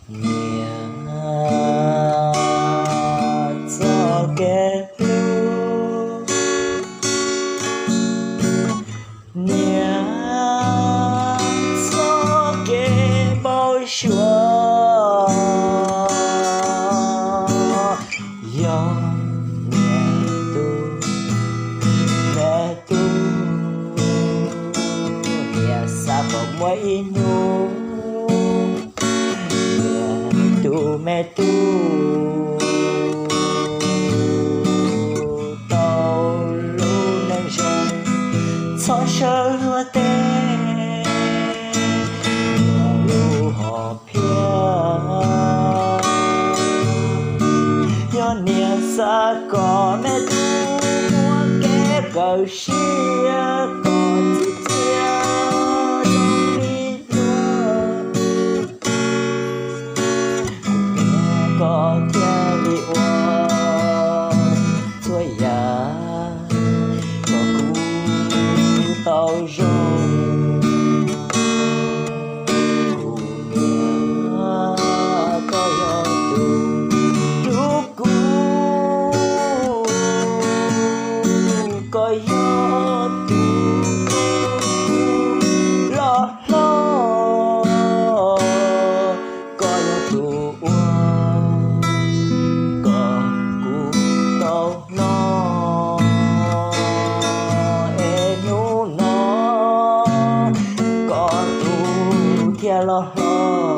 Niam txoj kev hlub, niam txoj kev npau suav, yog niam tus me tub, niam xav kom muaj ib hnub niam tus me tub tau lub neej zoo, txhob sawv luag teb, yog lub hom phiaj. Yog niam xav kom me tub muaj kev kawm siab kom txiv txiaj zoo li luag, kuv niam koj thiaj li ua txhua yam kom kuv tau zoo. Kuv niam koj yog tus hlub kuv, koj yog tus loj hlob, koj yog tus ua kom kuv tau hnov, es hnub no koj tus thiaj los hlob.